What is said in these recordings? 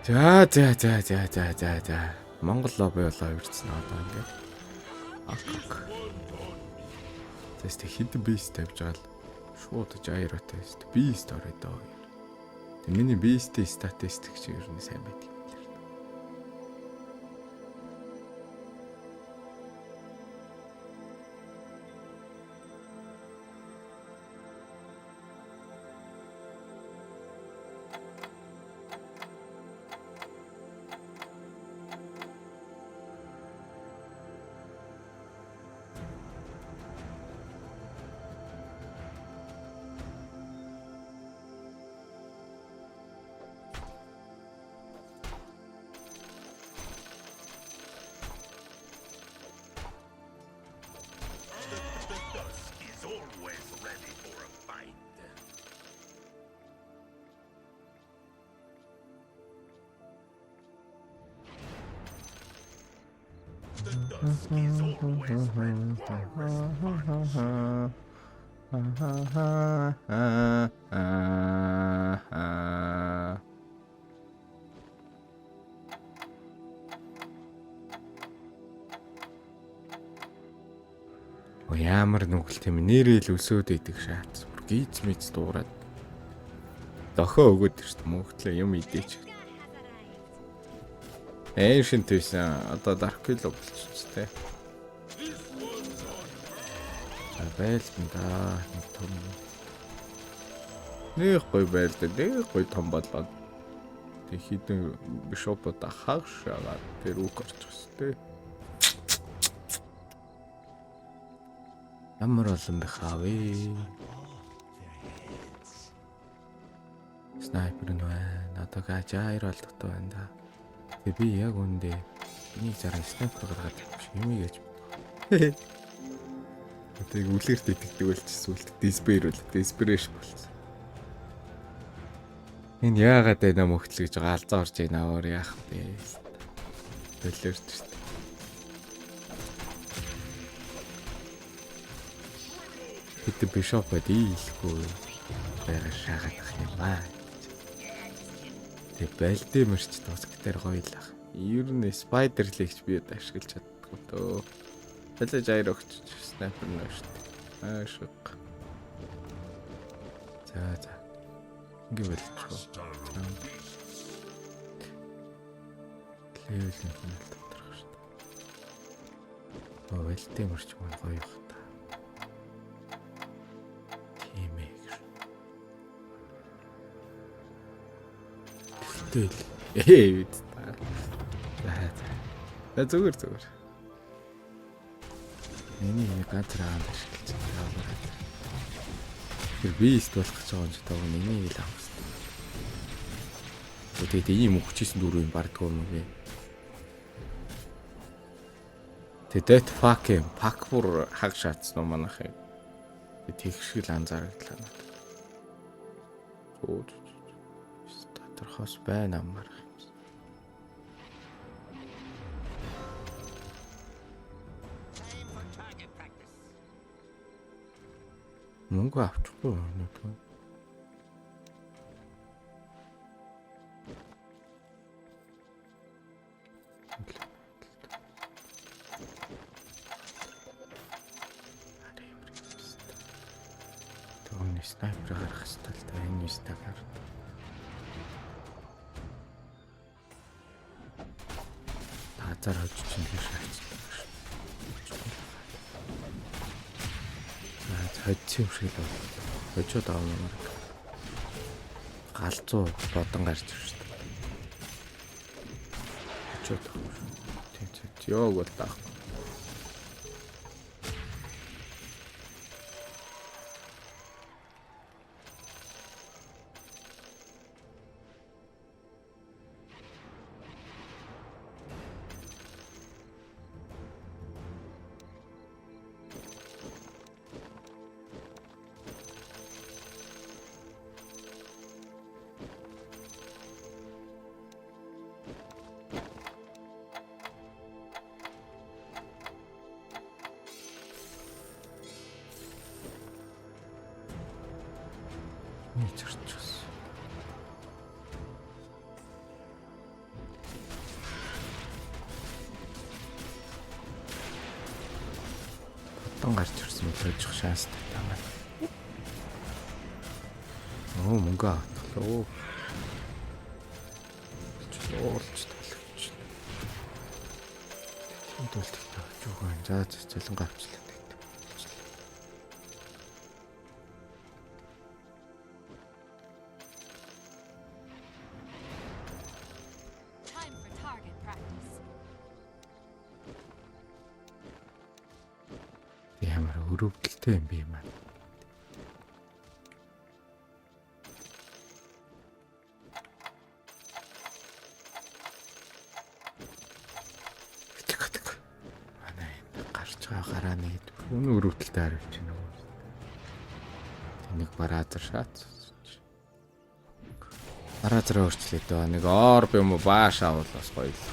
За за за за за за за. Монгол лобби болоо ирсэн одоо ингээд. Ак. Тэст хідэн beast тавьж байгаа л шууд gyro-тай тест. Beast орой доо. Тэг миний beast-ийн статистик чи ер нь сайн байдаг юм лээ. The dusk is always ready for a fight. The dusk is always ready for a Оо ямар нүгэл тийм нэрэл өсөөд идэг шаац. Бүр гиз мэз дуурайд. Дохоо өгөөд шүү дээ. Мөнгөтлөө юм идээч. Ancient байсан. Одоо Dark Willow болчихсон тий. За байлдан да. Нэг том. Нэг гой байлдан. Нэг гой том болоод. Тэг хідэн бишопод хаг шагаад тэр үг орчихсон тий. Ямар олон бэ хавэ? Снайпер нь байна. Одоо гажайр бол дутуу байна да. Тэг би яг үндэ энийг зараа снайпер гаргаад явчих юм яаж мэдэх. Тэг үлгэрт итгэдэг болчихсон үлд despair бол desperation болсон. Энэ яагаад энэ мөгтлө гэж галзаа орж ийн өөр яах вэ? Төлөөрч шүү дээ. Бид бишопод ийлэхгүй байгаа шаагаад ах юм аа. Тэг Балдимэрч туск дээр гоё л ах. Ер нь Spider League би одоо ашиглаж чаддгүй дөө. Балаж аяр өгч снайпер нөө шүү дээ. Аашиг. За за. Ингээ болчихоо. За. Левел нь л доторх шүү дээ. Оо Балдимэрч мөн гоё их та. Тийм ээ гэж. Тэгэл. Ээ бид та. За за. За зүгээр зүгээр. Миний нэг газар аанд ашиглаж байгаа. Тэр бист болох гэж байгаа юм чи таа миний л авах хэрэгтэй. Тэгээд ийм өгчээсэн дөрөв юм бардггүй юм бэ? Тэгээд that fuck юм. Пак бүр хаг шаацсан уу манайх юм. Тэг шиг л анзаарагдлаа надад. Зөө. Тодорхойс байна амар юм. Time for target practice. Мөнгө авчихгүй юм уу? Тооны снайпер гарах хэрэгтэй л да энэ снайпер. Тазар хожиж чинь л шаацсан байх шүү. За хоцсон юм шиг л байна. Хожоод аваа маар. Галзуу бодон гарч ирж шүү дээ. Хожоод авах шүү. Тийм тийм. Йог бол таах. Нэг зөрчихсөн. Олон гарч ирсэн бол хожих шанстай таамаа. Оо, мөнгө автлаа. Уулч талагч. Энд бол тэгтээ хожуугаа. За зэлэн авчлаа. Time for target practice. Ямар өрөвдөлтэй юм бэ маань. Тэг. Манай энэ гарч байгаа гараа нэг хүн өрөвдөлтэй харагч байна уу? Нэг бараазар шаац. Бараазар өөрчлөөд дөө. Нэг орб юм уу бааш авал бас гоё л.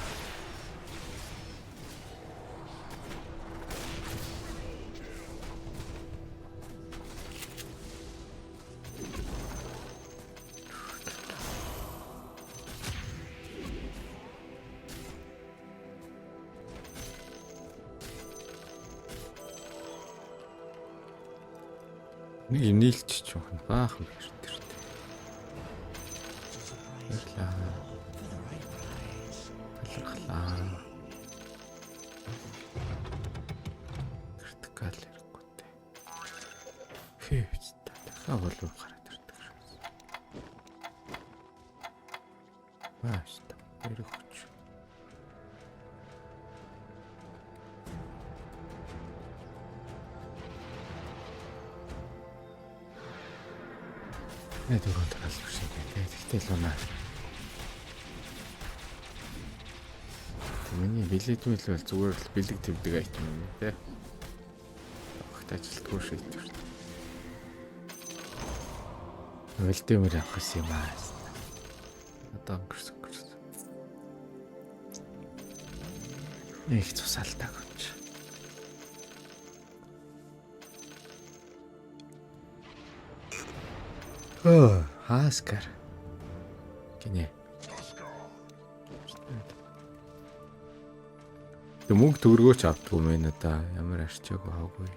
Нэг юм нийлчих юм баахан бэрт тэрт. Баярлаа. Талархлаа. Критикал хэрэггүй дээ. Хэвч та дахиад болов гараад ирдэг шүү. Бааш та. Эргэж. Нэг дөрөв тараас шиг дээ. Тэгтэл л унаа. Миний бэлэгдвэл бол зүгээр л бэлэг твдэг айтем юм тий. Огт ажилтгүй шийдвэр. Вэлдэмэр авах гэсэн юм аа. Одоо өнгөрсөн өнгөрсөн. Нэг цусаалтаг юм чи. Оо, Хаскар. Гинэ. Тэг мөнгө төгрөгөөч авдгүй мэн одоо ямар арчаагүй хаагүй.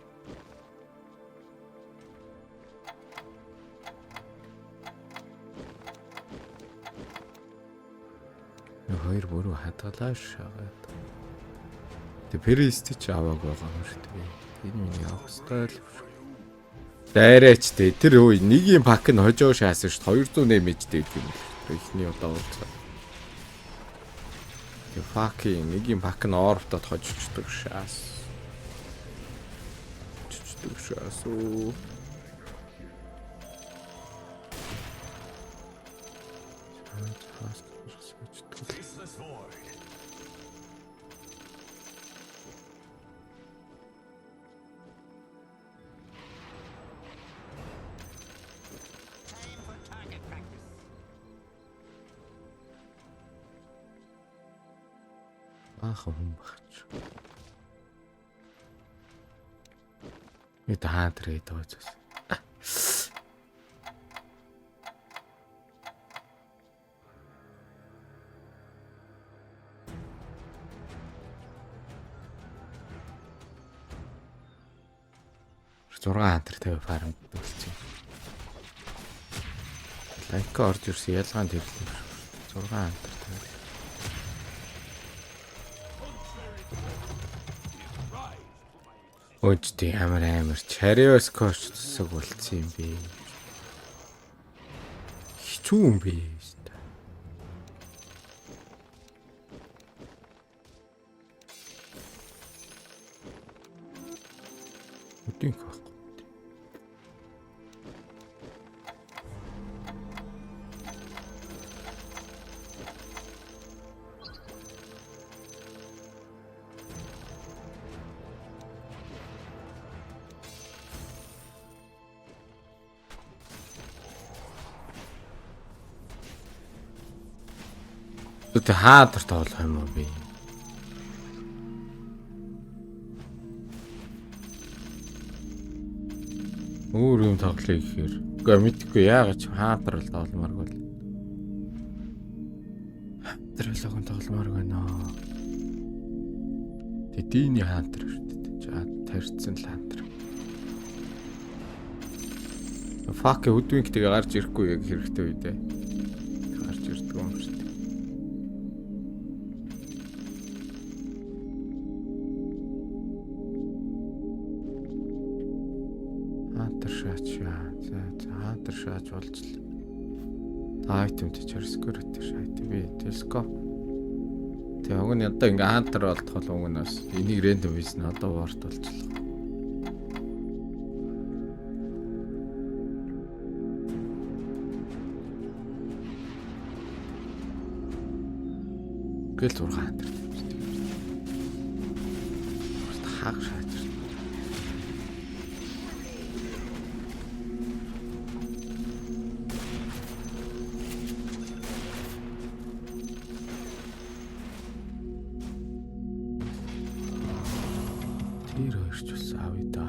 Нэг хоёр бүрүү хадгалаа шагаад. Тэг перист ч аваагүй байгаа юм шүү дээ. Энэ миний авах ёстой л. Дайраач тэ тэр үе нэг юм пак нь хожоо шаасан шүү дээ. 208 дэжтэй гэдэг юм л. Эхний удаа уулзгаа. Тэг fucking нэг юм пак нь орбтод хожигддаг шаас. Хожигддаг шаас уу. Faceless void. Time for target practice. Баахан хүн багч. Бид хаан тэр гэдэг байгаа зүс. Зургаан хантер 50 фарм үлдсэн. Лайка орж ирсэн ялгаан тэр л юм шиг. 6 хантер 50. Өөжтэй ямар амар Charis coach тусаг болцсон юм бэ. Хэцүү юм бэ. Өдөнх байхгүй. Тэ хаатар тоглох юм уу би? Өөр юм тоглоё гэхээр. Үгүй мэдхгүй яагаад ч хаатар л тогломооргүй л. Хаантар л огон тогломооргүй нөө. Тэ диний хаантар шүү дээ. За тарьцсан л хаантар. Fuck Hoodwink тэгээ гарч ирэхгүй яг хэрэгтэй үедээ. Гарч ирдэг юм шүү дээ. Хантер шаач. За за хантер шаач болж л. Item тийч сквер тийш item би телескоп. Тэгээ уг нь одоо ингээ хантер болдох бол уг нь бас энийг рандом хийсэн одоо ворд болчихлоо. Гэл 6 хантер тавьчихсан. Хаг шаач. Тэр хоёр ч бас авъя да.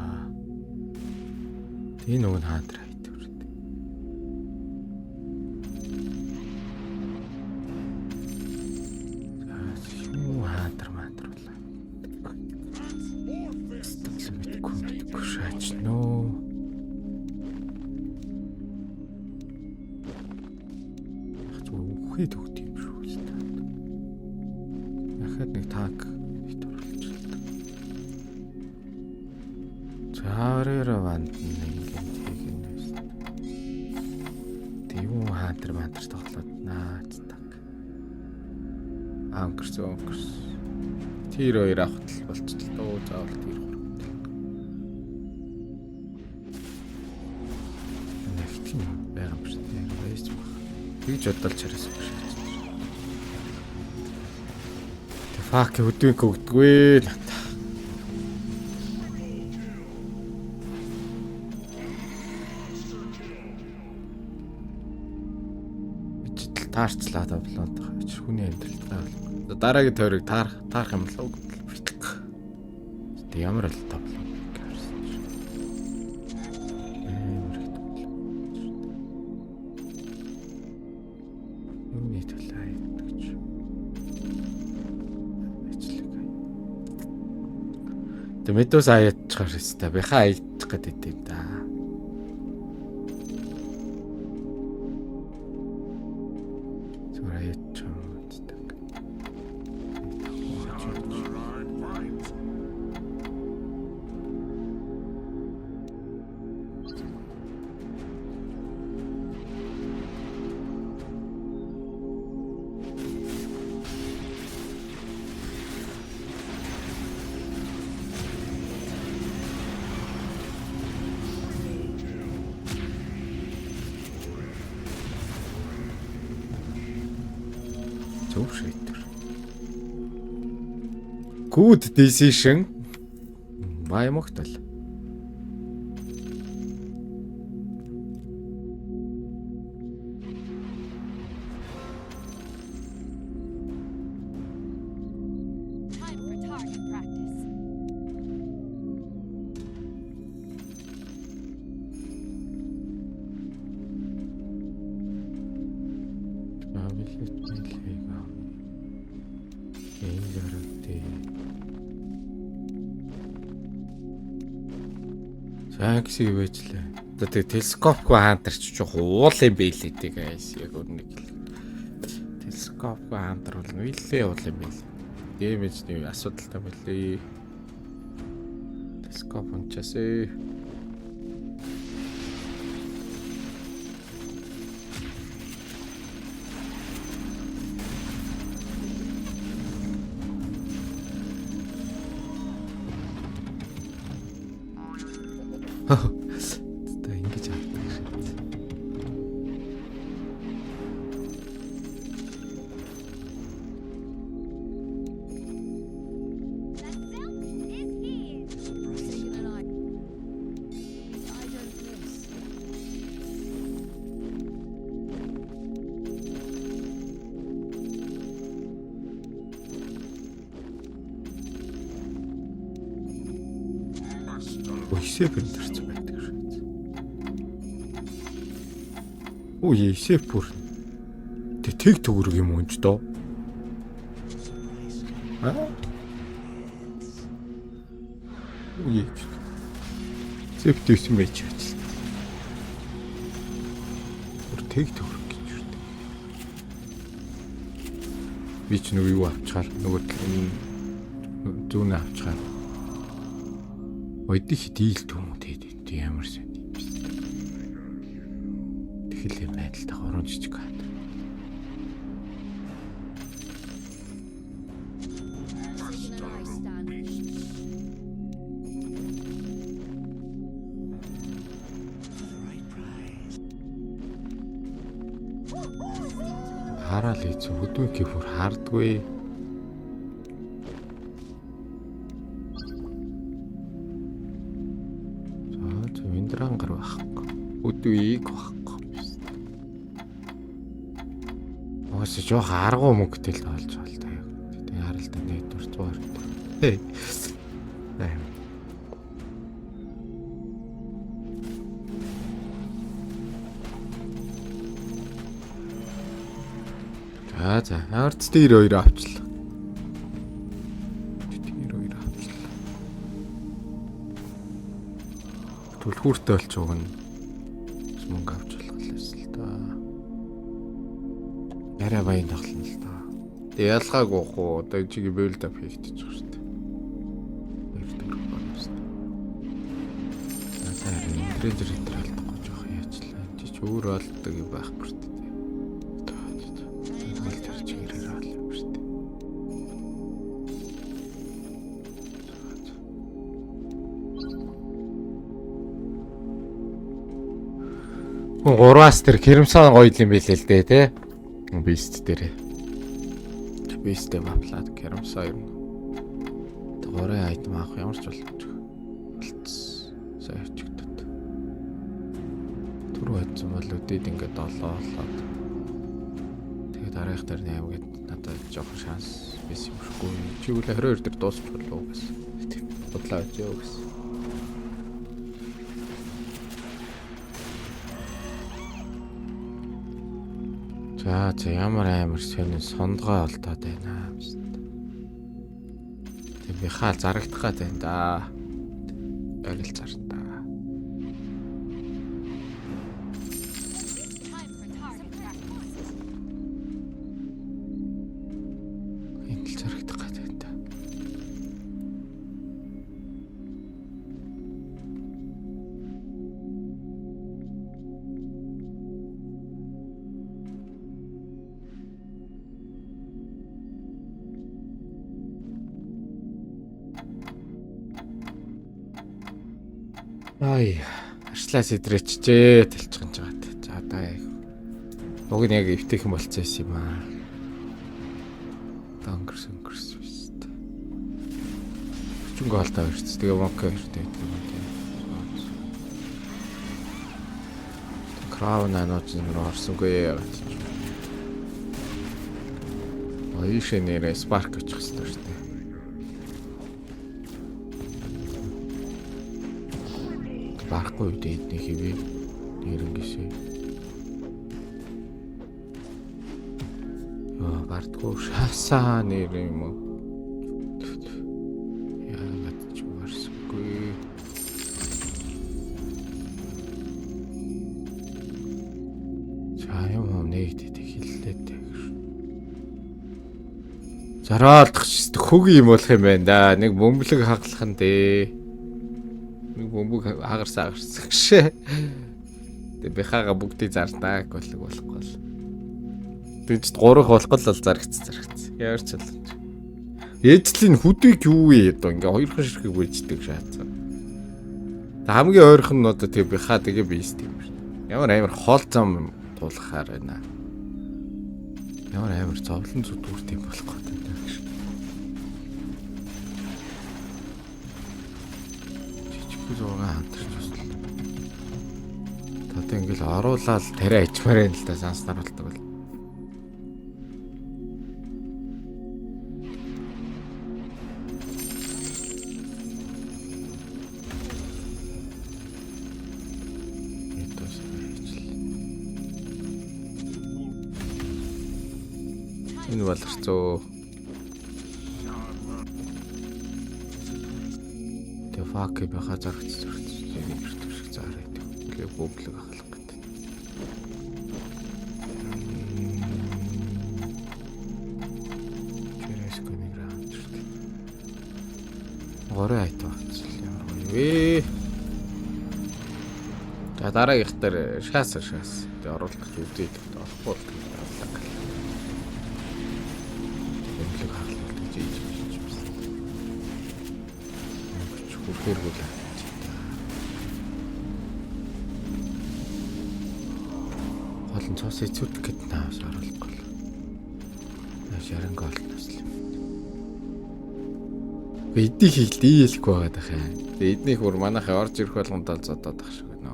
Тэгээ нөгөө нь хаантар хайдаг шүү дээ. За юу хаантар маантар болоо. Стол мэдгүй мэдгүй шаач нөө. Яг зүгээр үхээд өгд юм шүү дээ. Дахиад нэг танк хит оруулчихлаа. Чаарэр ванд нэг юм тийг нь байсан. Тэг юу хаантар маантар тоглоод наац так. Өнгөрсөн өнгөрсөн. Тир хоёр авах тал болчихлоо. Заавал тир гурав. Нэгтгэн юм байгаа юм шүү дээ. Байж баг. Тэгж бодол чараас юм шиг. Тэг fuck хөдөөг өгдөггүй л хата. Ичтэл таарчлаа таблаад байгаа. Ич хүний амьдралд таарлаа. Дараагийн тойрог таарах таарах юм болов уу гэдэг. Тэг ямар л таблаа гарсан чи. Амар их таблаа. Юуны төлөө хайдаг ч. Ажлыг. Тэг Медуса аяадчихар хэвээр бяха аядчих гэдэг юм да. Зүгээр аяадчих юм гэдэг. Hard finds. Зөв шийдвэр. Good decision. Баймогтол. Time for target practice. Авилет мэлхийг ам. Энэ ярагтэй. За гэсэн ивэжлээ. Одоо тэг телескопгүй хаантар ч жоох уул юм бэлээ тэг guys. Яг өрнөг хэл. Телескопгүй хаантар бол нэлээ уул юм бэлээ. Дэмэж нэг асуудалтай бэлээ. Телескоп унчаасээ. Одоо ингэж авдаг шээ. The silk is here. Taking an eye. I don't miss. Өө Сеп энэ төрсэн байдаг шүү. Өө Сеп бүр. Тэг тэг төгрөг юм унж доо. Аа? Үе. Сеп төсөн байж ажил. Тэг төгрөг гэж шүү дээ. Би ч нөгөө юу авчгаар нөгөө зүүнээ авчгаар. Ойдих дийл түм үү тэ ямар сайн юм бэ. Тэгэл юм байдалтай гурван жижиг хат. Taking an ice stand. Хараал хийсэн хөдөөг бүр хардгүй. За зөв виндрангар байхгүй. Өдвийг байхгүй. Угаас жоох аргу мөнгөтэй л олж байгаа л та яг. Тэгээ харалта нэг дурцгаар. Хей. За за. Арц дээр хоёр авчлаа. Тэр хоёр авчлаа. Түлхүүртэй болч уг нь мөнгө авч болох л л да. Арай баян тоглоно л да. Тэг ялгаагүй хуу одоо чиги build up хийгдэж байгаа шүү дээ. Хоёр төгрөг байна шүү дээ. За рейнджер хэтэр алдахгүй жоох яачлаа. Чи ч өөр олддог юм байхгүй шүү дээ. Тэгэл тэр чигээрээ ал юм шүү дээ. Хүн гурваас тэр Crimson гоё юм билээ л дээ, тэ? Beast дээр. Beast-тэй баплаад Crimson юм. Гурван item авах ямар ч боломж болцсон. Сая өчигдөд. Түрүү хайцсан бол өдөөд ингээд 7 болоод. Тэгээд дараагийнх дээр 8 гээд надад жоохон шанс байсан юм шиггүй. Чи үл 22 дээр дуусч болов уу гэсэн. Бодлоо үзье гэсэн. За за ямар амар сонин сондгой олдоод байна. Тэг би хаал зарагдах гад байна да. Орил зарна. Time for target practice. Энэ л зарагдах гад байна да. Ай, арслаа сэдрээчжээ талчихсан ч байгаа. За одоо яг уг нь яг эвтэйхэн болцсон юм аа. Дөнгөрс өнгөрс бист. 40 голтой өрц. Тэгээ вонко өртөө гэдэг юм тийм. Краун анууч руу орсонгүй яагаад ч. Оюшээ нэрээ Spark очих хэрэгтэй шүү дээ. Барахгүй үү эдний хэвээ нэрнгээсээ. Йоо, бардгүй шаасаа нэр юм уу? Яагаад ч барсгүй. За юм юм нэгт хэллээ дээ. Зараалдах ч хөг юм болох юм байна да. Нэг бөмбөлөг хаглах нь дээ. Нэг бөмбөг хагарсан хагарсан гшээ. Тэг бихаага бүгдийг зардаа болог болохгүй л. Тэгж гурах болохгүй л зарагц. Ямар ч боломж. Ээжлийн хүдийг юу вэ одоо ингээ хоёрхан ширхэг бийждэг шаацсан. Тэг хамгийн ойрхон нь одоо тэг бихаа тэгээ бийст юм шүү. Ямар амар хол зам тулахаар байна. Ямар амар зовлон зүдгүүрт юм болох гэдэг юм шиг. Жижиггүй зургаан хантарч баслаа. Одоо ингээл оруулаад тариа ичмээр юм л да санснаар болдог бол. Энэ баларцөө. Тэ fuck баха зарагц зарагц нэг шиг зараад. Тэгээ бөмбөлөг ахлах гэдэг. Горын item авчихсан ямар гоё вэ? За дараагийнх дээр шаас шаас. Тэгээ оруулах гэж үзье. Орохгүй бол авлаа. Эмнэлэг хаалт гэж ийж хийж байсан. Хүрэхэргүй л авчих. Гол нь цус эцүүдэх гээд наавс оруулахгүй л. Шаранг олноос л юм. Эдний хийлт ийлэхгүй байгаа дах юм. Тэгээ эднийх бүр манайхаа орж ирэх болгонд л зодоод ах шиг байна.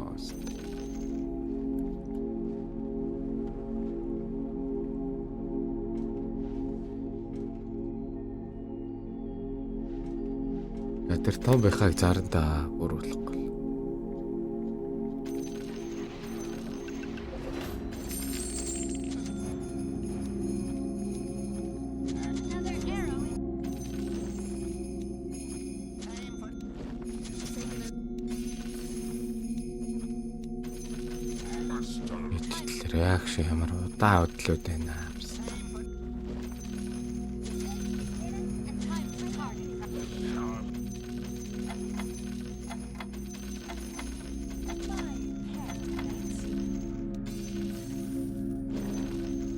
Я тэр том бихаг заранда бүр болохгүй. Another arrow in Time for Нийтлэл реакшн ямар удаан хөдлөөд байна. and time for target practice. My paradise.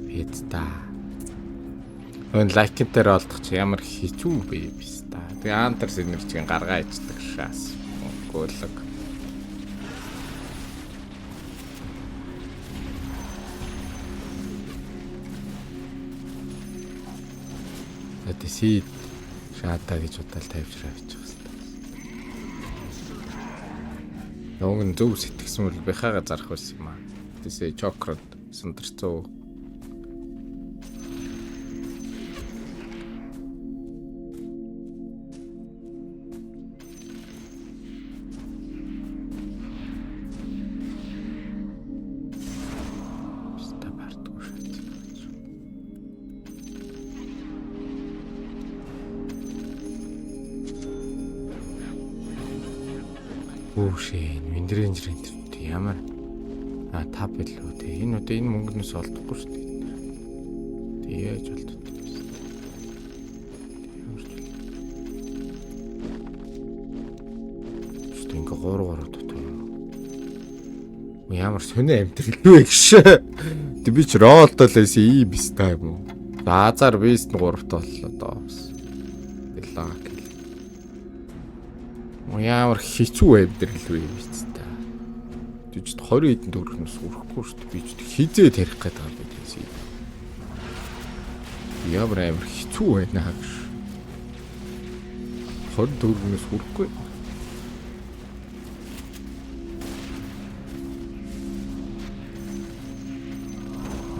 Бид та. Өн лайк дээр олдох чи ямар хэцүү бэ бис та. Тэгээ антер сэнэрчгийн гаргаа ичдэг шаас. Гөөлөг. Одоо сид шаата гэж удаал тавьж авчих хэвээр. Уг нь зөв сэтгсэн бол бихаага зарах байсан юм аа. Тэсээ чокрод сандарцуу. Ста бартгүй шат. Үүшээ Виндренжер энэ ямар а тав билүү те энэ одоо энэ мөнгнөөс олдохгүй шүү дээ. Тэг яаж олдох юм бэ? Ямар ч л. Шүү ингээ 3 3 дотор юм. Ямар сонио амьдрал вэ гэж. Тэг би ч ролдол байсан ийм биз та юм уу? Баазар биз нь 3 боллоо доо. Лак. Ямар хэцүү амьдрал вэ биз та. Би ч 20 хэдэн төгрөгнөөс өрөхгүй шүү дээ. Би ч хизээ тарих гээд байгаа юм бэ тийм. Ямар амар хэцүү байна гэж. 20 төгрөгнөөс өрөхгүй.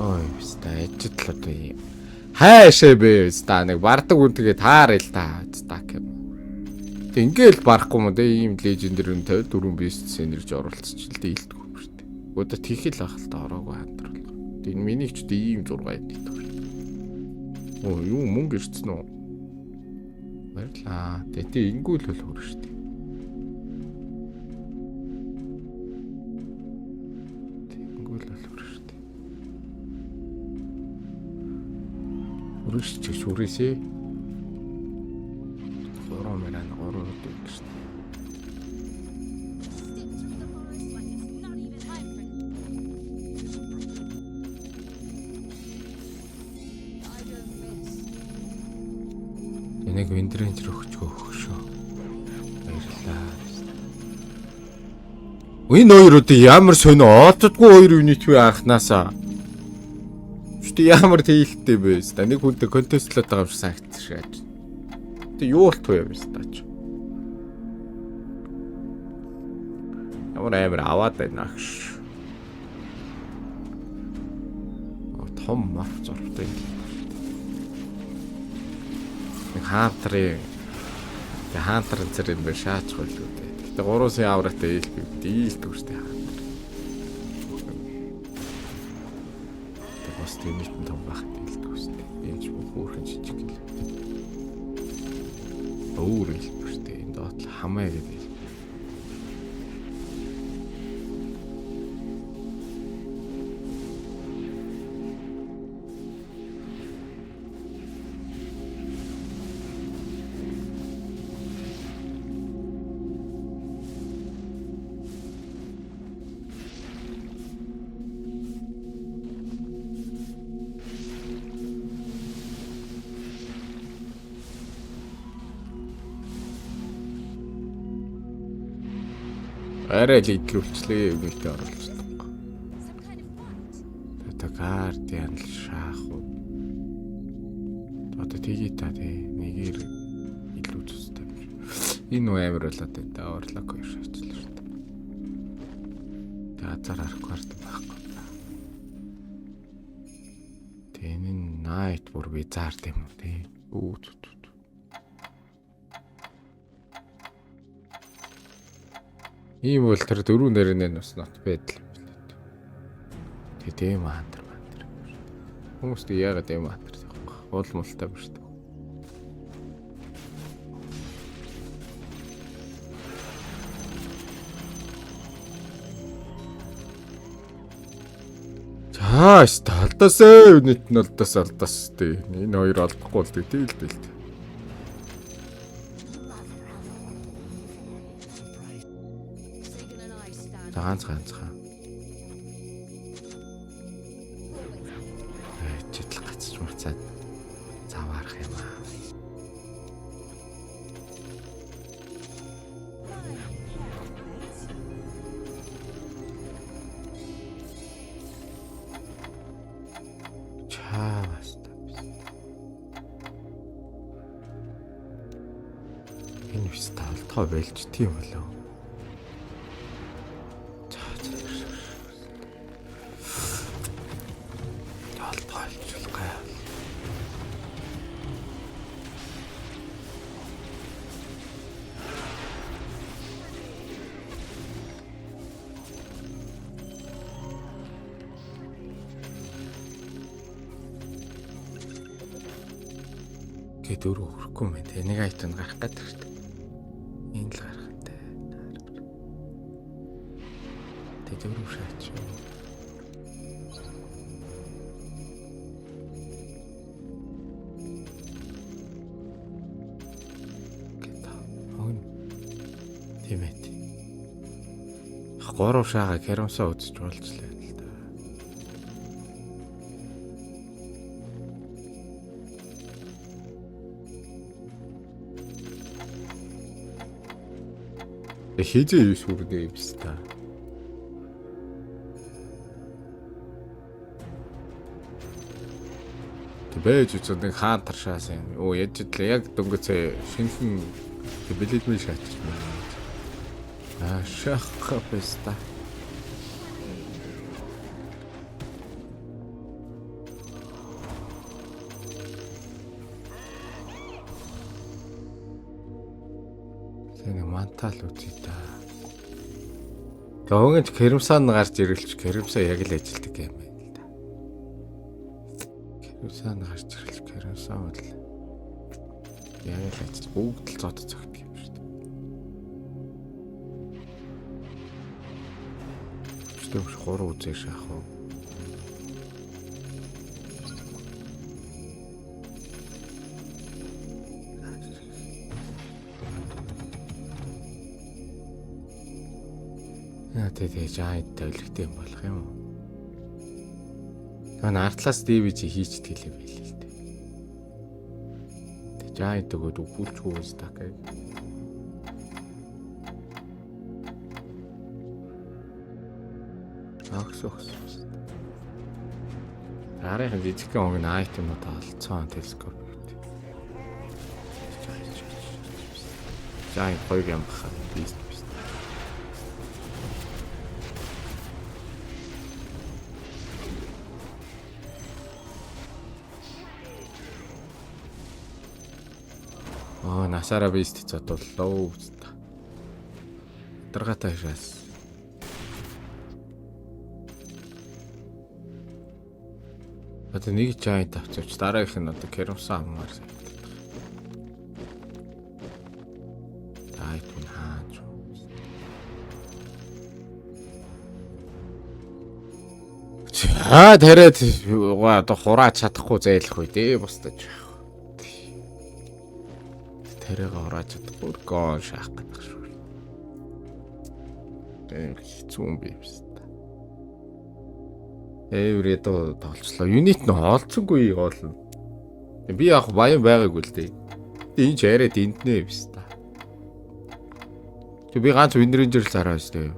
Ой, ста ажил л одоо юм. Хайшаа бэ ста нэг бардаг үн тэгээ таар ил та ста гэм. Тэг ингээл барахгүй юм да ийм лежендэр үн 54 бест сэнэрж оролцож л дээ илдэггүй юм шүү дээ. Одоо тийхэл ах л та ороогүй хандрал. Тэг энэ миний ч одоо ийм 6 юм дийдэг шүү дээ. Оо юу мөнгө ирсэн үү? Баярлаа. Тэг тэг ингүүл бол хөр шүү дээ. Тэг ингүүл бол хөр шүү дээ. Өрөөс чи шүрээсээ. 3 мөрөн 3 өдөр гэж. Stick through the forest like it's not even time for. I don't miss. Энийг Виндренжер өгч өгөх шүү. Баярлалаа. Энэ хоёр одоо ямар сонио оддгүй хоёр юнит вэ анхнаасаа. Гэтэ ямар тээлтэй бэ? Ста нэг хүнтэй контестлоод байгаа юм шиг санагдчих. Тэ юу болтгүй юм ста ч. Ямар амар аваад байна агш. О, том маф зурвтай. Нэг хаантрын тэг хаантрын цэр юм бэ шаач гойлгүй дээ. Гэтэ 3 сая авратай ийл би дийлдэг шүү дээ хаантар. Тэг бас тэрнийт нь том байх дийлдэг шүү дээ. Энэ ч бүх хөөрхөн жижиг л. Өөр илбэг шүү дээ. Энэ доотл хамаа гэдэг. Арай л идлүүлчлээ юунитээ оруулж чадахгүй. Some kind of fight. Одоо Guardian л шаах уу. Одоо тгий та тий. Нэгээр илүү зүстэй юм шиг. Энэ нүү амар болоод байна да. Орлог хоёр шаачлаа шүү дээ. Тэг азар арахгүй байхгүй. Тэг энэ нь Night бүр wizard юм уу тий. Үү зү зү. зү. Ийм бол тэр дөрөв нэрнээ бас not bad л юм билээ. Тэг тийм хантер мантер. Хүмүүс тэг яагаад ийм хантер явахгүй. Уул мултай юм шүү дээ. За өстө алдаас ээ үнэт нь алдаас алдаас тий. Энэ хоёр алдахгүй л тий л дээ. Sagan and I stand. За ганц ганцхан. Читэл гацч мацаад заваарах юм аа. My path awaits you. Чаавас та. Энэ вис талдгаа байлж тийм болов. За за. Талдгаа байлжул гай. Гэ дөрөв хөрөхгүй юм байна. Тэ нэг айтан гарах гэдэг шүү дээ. Энэ л гарах нь тэ. Тэ дөрөв шаач. Гэ та. Хөн. Тийм ээ. Гурав шаага керамсаа үзэж болцлоо л да. Хизээ юу сүрдээ юм биш та. Тэг байж үзэн нэг хаан таршаасан юм. Оо яж л яг дөнгөцөө шинхэн бэлэдмэн шаачиж байна. Аа шах песта. Тэг нэг мантал үзье та. Тэгвэл Керамсан гарч ирэлч Керамсан яг л ажилтдаг юм байна л да. Керамсан гарч ирэлч Керамсан бол яг л ажил бүгд л зод зөгтдөг юм шүү дээ. Өчтөмш 3 үзээ шаах уу? Яа тий тий giant тавилгтай юм болох юм уу? Тэгээ артлаас DVD хийчдэг юм байл л дээ. Тэг giant өгөөд үхүүлчихгүй стак аа. Агс огс. Дараагийн жижигхэн хоног нь айтемнууд олцсон телескоп гэдэг. Giant гоё юм баха. Beast beast. Аа, насаараа beast зодууллаа. Даргаатай шаас. Одоо нэг giant авчирч дараагийнх нь одоо Керамсан аммаар санагдаад байна. Айтем хаач. За тариад одоо хурааж чадахгүй зайлах үү дээ бусдаж. Тариагаа хурааж чадахгүй гон шаах гэдэг шүү. Тэр хэцүү юм би юм. Эври доо тоглолцлоо. Юнит нь олцсонгүй гоолно. Би яг баян байгаагүй л дээ. Энэ ч арай дэнднэ биш та. Тэг би ганц Windranger л зараа шүү дээ.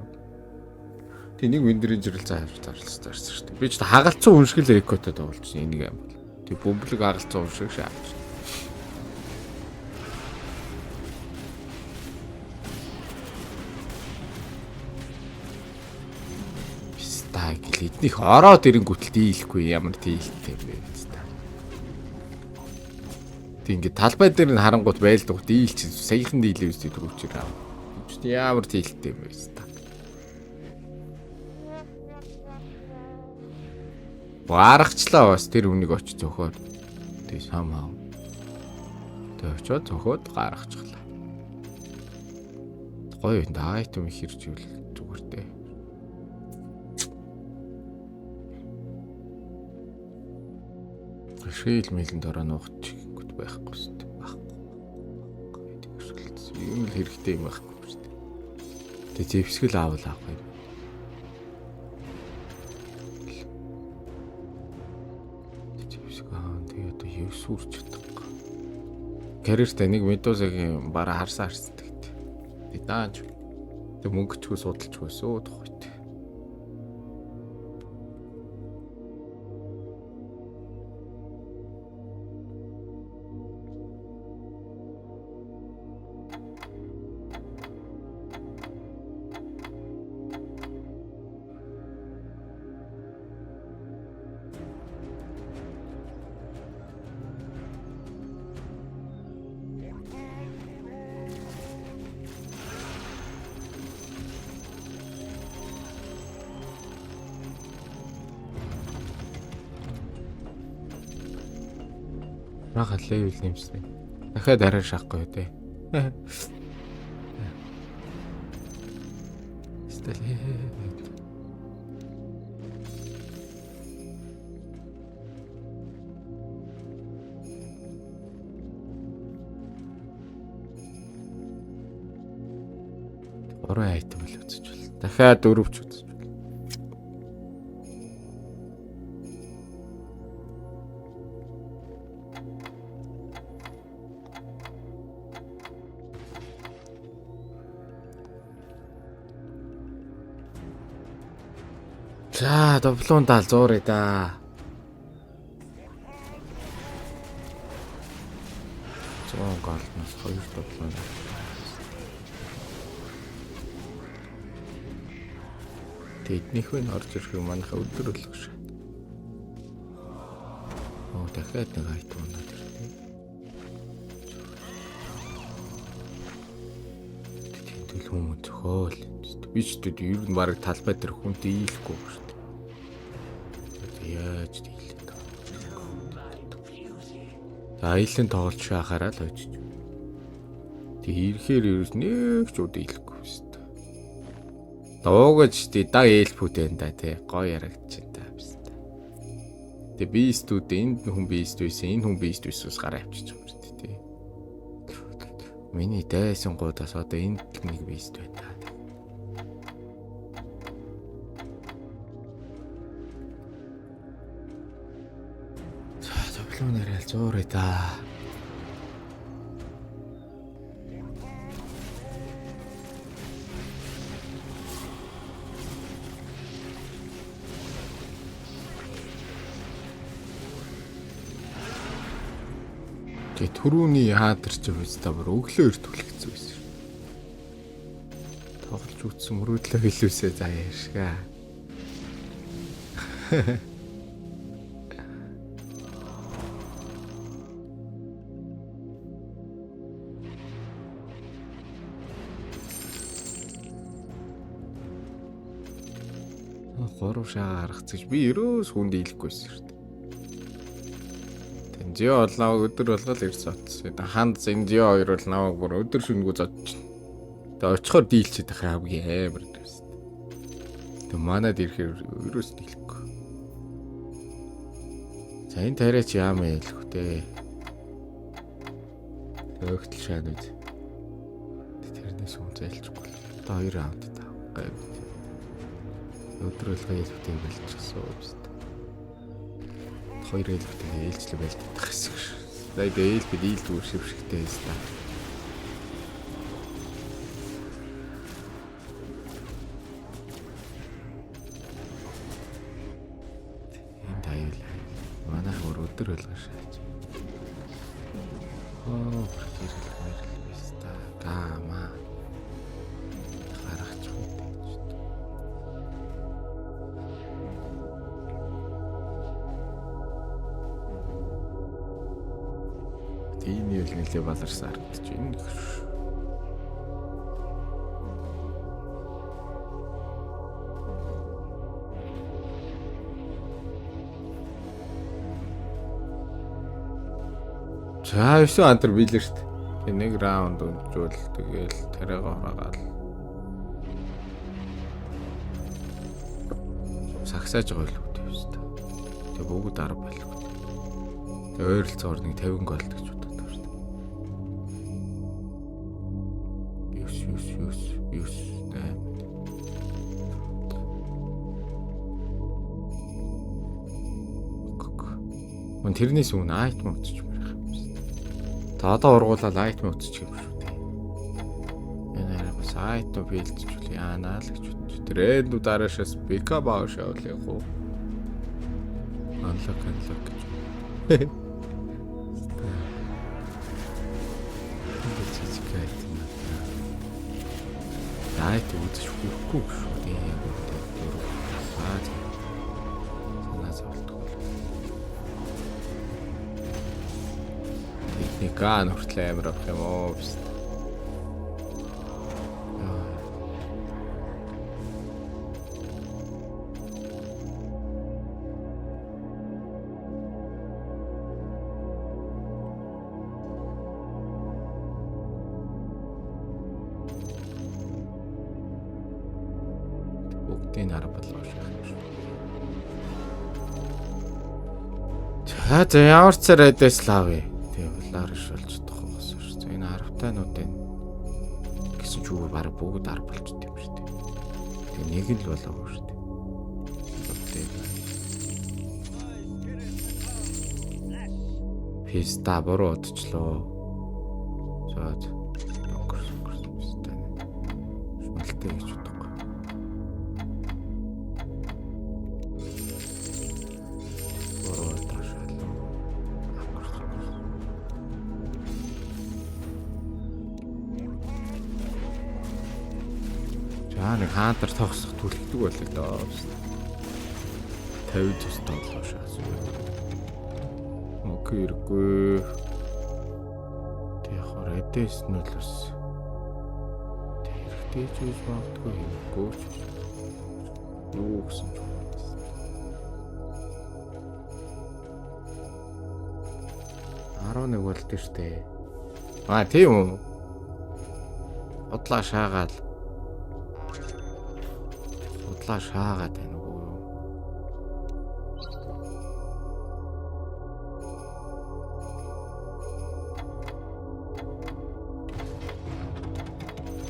Тэг нэг Windranger л зааж зарласан шүү дээ. Би ч хагалцсан хүн шиг л экотой тоглож байна энийг юм бол. Тэг бөмбөлөг хагалцсан хүн шиг шааж. Писта гэл эднийх ороод ирэнгүүтэл дийлэхгүй ямар дийлтэй юм бэ писта. Тэг ингээд талбай дээр нь харангуут байлдах дийл чи саяхан дийлээ үстэй түрүүчээр аав. Ямар дийлтэй юм бэ писта. Бааргачлаа бас тэр үнийг очиж зөхөөр. Тэг somehow. Тэг очиод зөхөөд гаргачихлаа. Гоё энэ айтем их хэрч ивэл зүгээр дээ. Шийл мэлэнд ороо нуугч гот байхгүй шүү дээ. Байхгүй. Юм л хэрэгтэй юм байхгүй шүү дээ. Тэг зэвсгэл аавал авах юм. Зэвсэг аа тэг одоо юу сүрч чадахгүй. Карьертай нэг Медузагийн бараа харсан харсан тэгт. Тэг даанч. Тэг мөнгөчгүй судалчгүй сүү тухайт. Рага level нэмсэн. Дахиад арай шахахгүй үү те. Сталь. Гурван item л үзэж бол. Дахиад дөрөвч үзэж бол. За, довлон дал зуурээ да. 100 голдноос 2 довлон. Тэднийх нь орж ирэх юм манайха өдөр болох шиг. Оо, дахиад нэг item унаад ирлээ. Тэнд хүмүүс зөхөөл. Би ч тэд ер нь бараг талбай дээр хүн дийлэхгүй шүү дээ. Яаж дийлэх вэ? За аялын тоглож байхаараа л очиж. Тэг ирэхээр ерөөс нэг ч удаа дийлэхгүй шүү дээ. Дуугаж тий даг ээлпүүд байна да тий гоё ярагдчих та биш та. Тэг биестүүд энд хүн биест байсан энэ хүн биест байсаас гараа авчиж байгаа юм шүү дээ тий. Миний дайсан гудаас одоо энд л нэг биест байна та. За тоглоом нэрэл зуурээ да. Тэгээ түрүүний хаатар чи үстэ бүр өглөө эрт түлхэгдсэн байсан шүү. Тоглож үтсэн мөрөөдлөө хэлүүсээ за яашгаа. Гурав шаа гаргацж би ерөөс хүнд дийлэхгүйсэн шүү дээ. Тэнзио бол намайг өдөр болгол ирж зодсон. Ханд Зэнзио хоёр бол намайг бүр өдөр шөнөгүй зодчихно. Тэгээ очихоор дийлчихэд байх хамгийн амар байсан. Тэгээ манад ирэхээр ерөөс дийлэхгүй. За энэ тариач яам ялэх вэ? Өгтөл шаан үз. Тэрнээс хүн зайлчихгүй. Одоо 2 раунд та. Гайв. Өдөр болгоо ялхтэй болчихсон юм. Хоёр хэлбэртэй ээлжлэг байлдах хэсэг ш. За дээл би дийл дүүр шившигтэй байсан та. Гэрэл мэрэл виста гама гаргачих үү гэж. Тийм юу л нэлээ баларсан харагдаж байна. За 9 антер билээ шүү дээ. Тэг нэг раунд өнжүүл тэгэл тариага хураагаал. Сагсааж байгаа л үү тийм шүү дээ. Тэг бүгд 10 байлгүй. Тэг ойролцоогоор нэг 50 гол гэж боддог шүү дээ. 9 9 9 9 8. Мөн тэрнээс өмнө айтем үзчих юм байх юм шүү дээ. Та одоо ургуулаад айтем үзчих юм шүү дээ. Энэ арай бас айтем бэлтжүүл яанаа л гэж бодчих. Тэр энд дараашаас пика бааш явуулах уу? Unlock unlock гэж. Ингэж жижиг айтем байна. Айтем үзэж хүрэхгүй шүү дээ. Яг үнэндээ дөрөв. Аа за. Санаа зовлтгүй. Техник ган хүртэл амар авах юм уу? Пст. Бүгдийг нь арга болоо шахах юм шүү. За за ямар ч царай дэслав. Тэгээ булаарш болж чадахгүй болсон шүү. За, энэ аравтайнуудын гэсэн ч үгүй баг бүгд арга болчт юм шүү дээ. Тэгээ нэг нь л болоогүй шүү дээ. Тэгээ. Писта буруу одчлоо. За за. Өнгөрс өнгөрс писта. Шүнэлтэй гэж бодохгүй. Буруу таашаал. Өнгөрс өнгөрс. За нэг хаантар тогсох түлхдэг байлаа доо. 50 цус тоглоо шаас. Окей хэрэггүй. Тэг яг рэдэс нь л бас тэг хэрэгтэй ч үз магадгүй хэрэггүй ч. Юу гэсэн ч. 11 болд нь штэ. Аа тийм үү. Удлаа шаагаал. Удлаа шаагаад байна уу юу?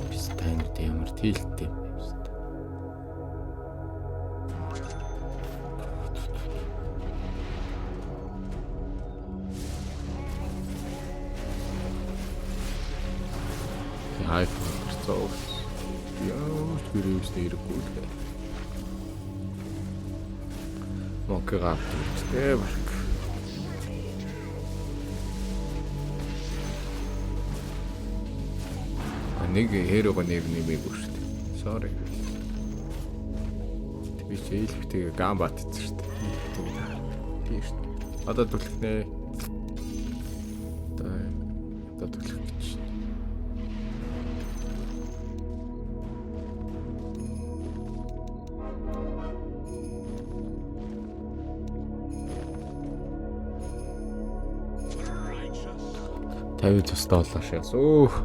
Пистайнууд ямар тэлтэй юм бэ? Хайп гарцаа. Яа, гэрээстэй ирэхгүй л дээ. Монкига авчихтэй барк. А нэг хэрэг нэр нэмээгүй шүү дээ. Sorry. Би чи элфтэйгээ гам батцсан шүү дээ. Тийм шүү дээ. Одоо түлхнэ. Одоо түлхэх гэж. Тавь цус доллар шээс. Өөх.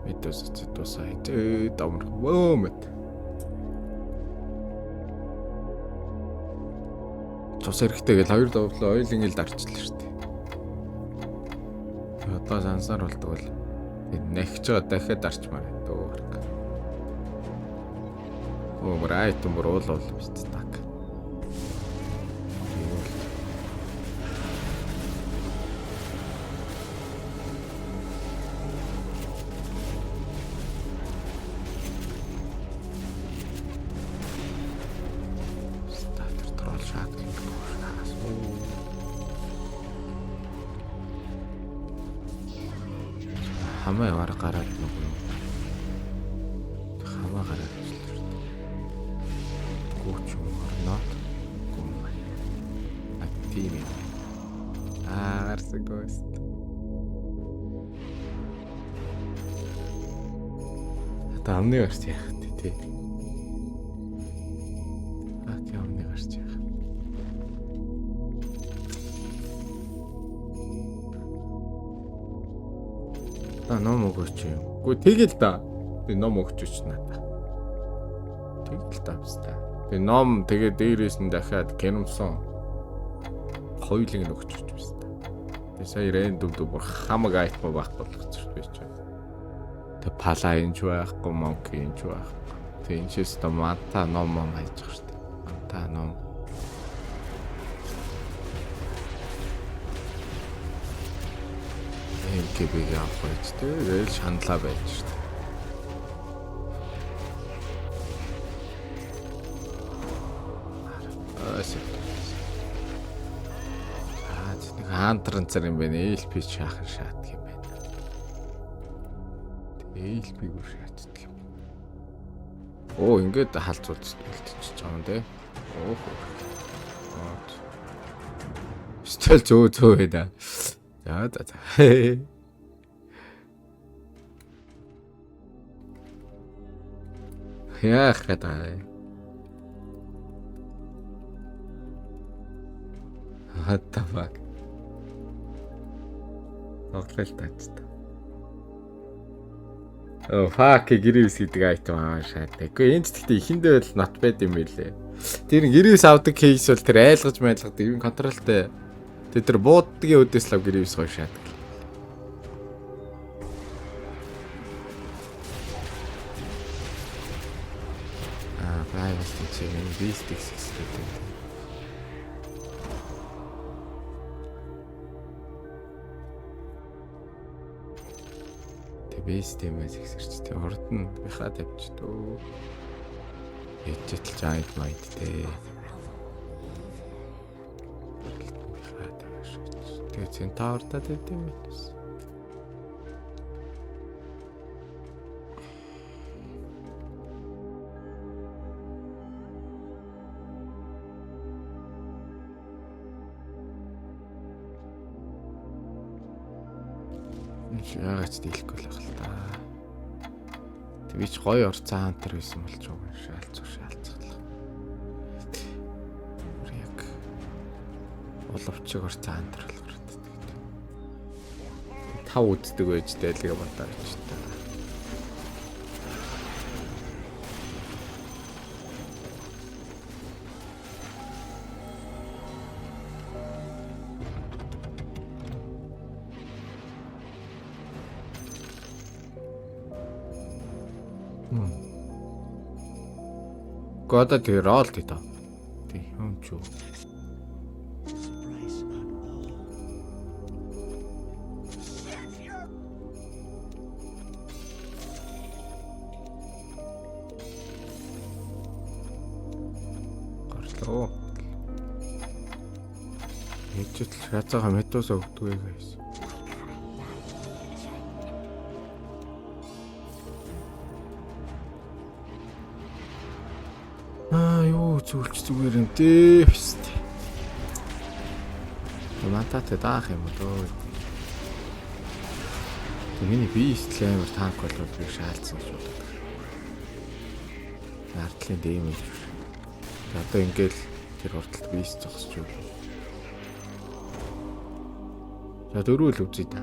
Мэдээс цэт тусаа хитээ дамар. Вөө мэт. Цус хэрэгтэй гэл хоёр довлоо ойлын ил дарчлаа шүү дээ. Тэгээ одоо сансаар болдог бол нэхж байгаа дахиад дарчмаар байна дөө. Өө райт мөр уул уул биз так. Статер тролл шаг. Хамаа яваар гараад нөгөө юм. Хамаа гараад ирлээ шүү дээ. Гүүч юм орноод гүм. А тийм юм. Аа гарсан ghost. Одоо амны гарч яах вэ тий? Аа тий амны гарч яах. Та ном өгөөч юм. Үгүй тэгэл да. Би ном өгч өч надаа. Тэгэл та биста. Тэгээ ном тэгээ дээрээс нь дахиад Crimson хоёулыг нь өгч өч биста. Тэгээ сая рандом дүү бүр хамаг айтем байхгүй болгочих би чи. Тэг пала энэ ч байхгүй, монки энэ ч байхгүй. Тэг энэ чээс та манта ном ном хайж байгаа шүү дээ. Манта ном. МКБ-г авах байж тэгэл шаналаа байж шүү дээ. Аа нэг хаантран цар юм байна. ЭЛП шаахан шаадг юм байна. ЭЛП-г бүр шаачдаг юм. Оо ингээд халзуулж бэлтчихэж байгаа юм те. Оо. Стол зөө зөө байна. За за за. Яах гэдэг. What the fuck? Тоглол таацтай. Oh fuck, гэрээс гэдэг айтем аа шаатай. Гэхдээ энэ ч гэхдээ эхэндээ бол not bad юм байлээ. Тэр гэрээс авдаг кейс бол тэр айлгаж майлгадаг юм контролтой. Тэр тэр буудгийн өдөөс лав гэрээс гоё шаадаг. Аа, privacy чи миний beast хэсэгтэй. Тэг base тэмээс ихсэрч тэг урд нь бихаа тавьчих дөө. Ячил giant might те. Бихаа тавьчих. Тэгээ центавр та тавьд юм байна. Яагаад ч дийлэхгүй л байх л та. Тэг би ч гоё орцсон хантер байсан бол ч уг шаалцах шаалцах. Бүр яг уловчиг орцсон хантер болохоор тэгээд. Тав үздэг байж дайлгаа бодоо ч та. Года тэр рол тий та. Тий юм ч юу. Гарлоо. Ээжэл шаацаага метос өгдөгөө гэсэн. Аа юу зүйлч зүгээр юм дээ. Мантатай даах юм дөө. Тэг миний бист л амар танк болвол би шаалцсан гэж боддог. Ардлын дэмэж. Одоо ингээл тэр хурдалд бист зогсож юу. За дөрөв л үзье та.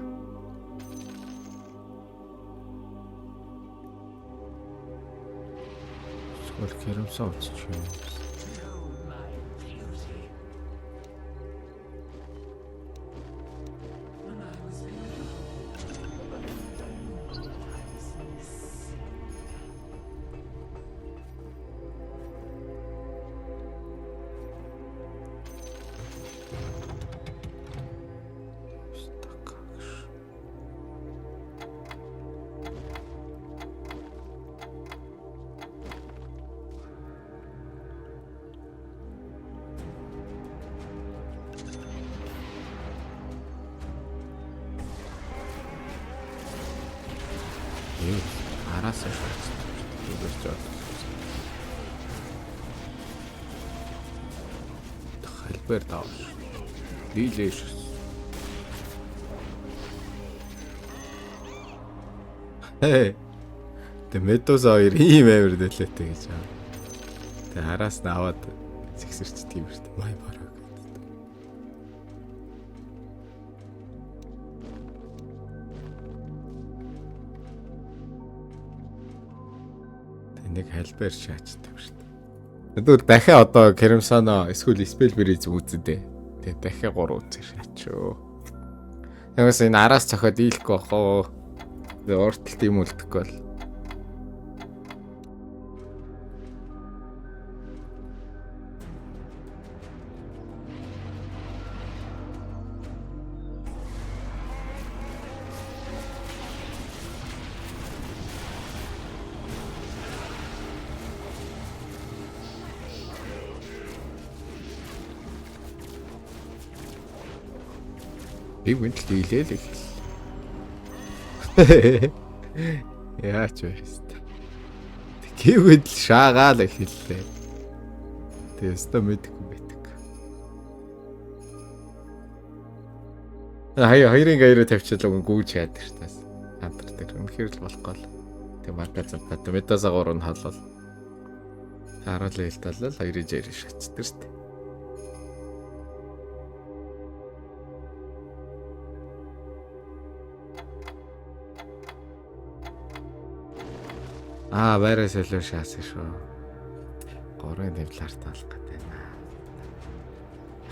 Эсвэл керамсаа үзчих юм. Юу араасаа шаач. Зүгээр ч бодлоо. Халбер давш. Дийлээ ш. Хээ. Тэ Медуза хоёр ийм амир нөлөөтэй гэж аа. Тэ араас нь аваад зэгсэрчдэг юм шүү дээ. Май бараг. Тэ нэг халбер шаачдаг шүү дээ. Тэгвэл дахиад одоо Crimson эсвэл Spell Breeze үзэдээ. Тэ дахиад 3 үзээ шаачөө. Тэгээс энэ араас цохиод дийлэхгүй бах уу. Тэгээ урт талд юм үлдэхгүй бол. Би үнд л дийлээ л эхэл. Яач вэ? Гэвэд л шаагаал эхэллээ. Тэг өстө мэдэхгүй байдаг. Хаяа хоёрын гаяр тавьчихлаа үн гүйж яадаг ш таас. Хантар дээр үнэхээр л болохгүй л. Тэг марка зантаа метаса гурав нь халвал. Харуулын хэл талал хоёрын жээр шатдаг ш. Аа, байраа солио шаасан шүү. Гурван тавлаар таалах гэдэг байна.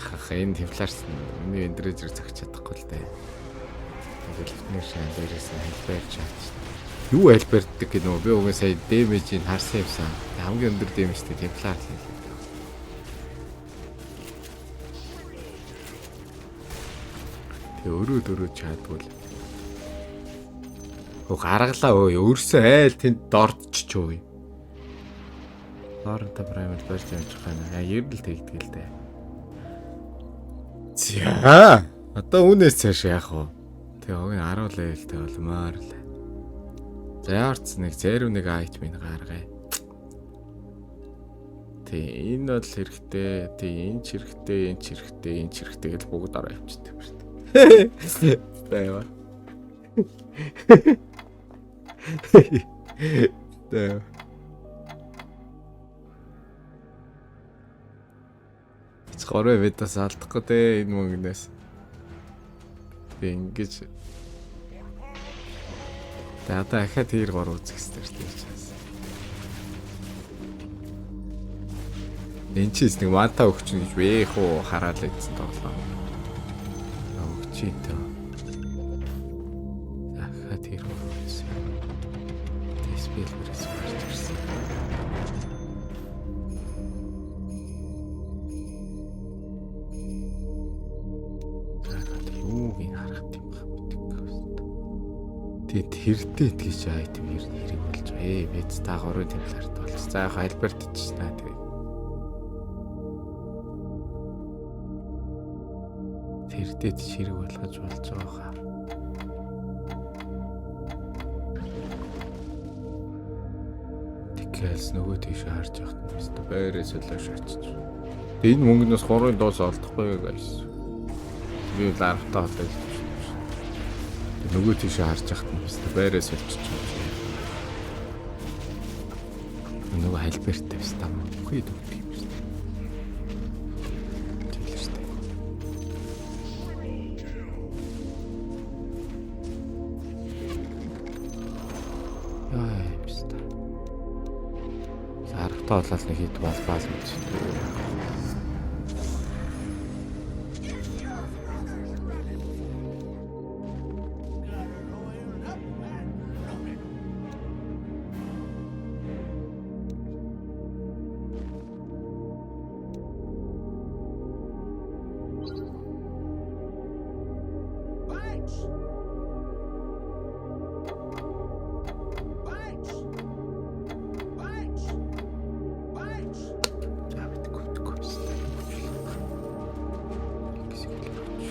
Хах энэ тавлаарс миний өндрөө зэрэг зогч чадахгүй л дээ. Тэгэл лифтнэр шаан дээрээс нь хэлбэр чаач. Юу хэлбэрдэг гэнэ үү? Би уг сая дэмэжийг харсан юмсан. Хамгийн өндөр дэмэжтэй тавлаар л хэлээ. Тэг өрөө дөрөө чадвал. Хөө гаргалаа өө өөрсөө айл тэнд дордчих өө. Лоренто Праймер барьж явж байгаа юм. Яа ер нь л тэгдэг л дээ. За. Одоо үүнээс цааш яах вэ? Тэг уг нь 10 левелтэй болмоор л. За яарч нэг зарим нэг айтмыг гаргая. Тэг энэ бол хэрэгтэй. Тэг энэ ч хэрэгтэй, энэ ч хэрэгтэй, энэ ч хэрэгтэй гэж бүгд ороо явчихдаг юм шүү дээ. Тайва. Тайва. Горой бидээс алдахгүй те энэ мөнгнөөс. Тэг ингэж Тэг одоо ахиад тэр гор үзэх хэрэгтэй шүү дээ чаас. Энд чи нэг манта өгч гэж вэх үү хараад л идсэн тоглоом. Өгч төө. Ахиад тэр гор үзсэн. Тэспэл бүрээс гарч ирсэн. Захад юуг ин харах юм бэ мэдгүй. Тэгээ тэрдээ тэгж айтем ер нь хэрэг болж байгаа. Ээ бид та гурван темпларт болж. За яг Альберт ч наа тэгээ. Тэрдээ тийч хэрэг болгож болж байгаа хаа. Тэгээс нөгөө тийш харж явахт нь өстө байраа солио шаачиж. Тэгээ энэ мөнгнөөс гурвын дуус олдохгүй guys. Би л аравтаа болоо л шүү дээ. Нөгөө тийшээ харж яхад нь өстө байраа солиочих юм. Нөгөө хальберт тавьсан юм. Үхий дүүдэг юм шүү дээ. Тэгэл шүү дээ. Яа, өстө. Аравтаа болоод нэг хэд балбаал юм шүү дээ. Bunch! Bunch! Bunch! Bunch! За мэдгүй мэдгүй өстө. Ингэсэг л авч.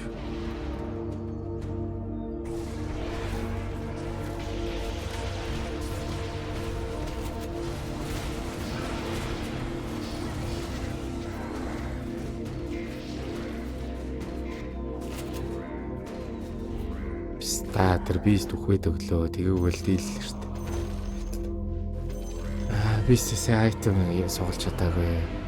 Пста, тэр beast үхээд өглөө. Тэгээг л дийллээ шүү дээ. Аа, beast-ээс item сугалж чадаагүй.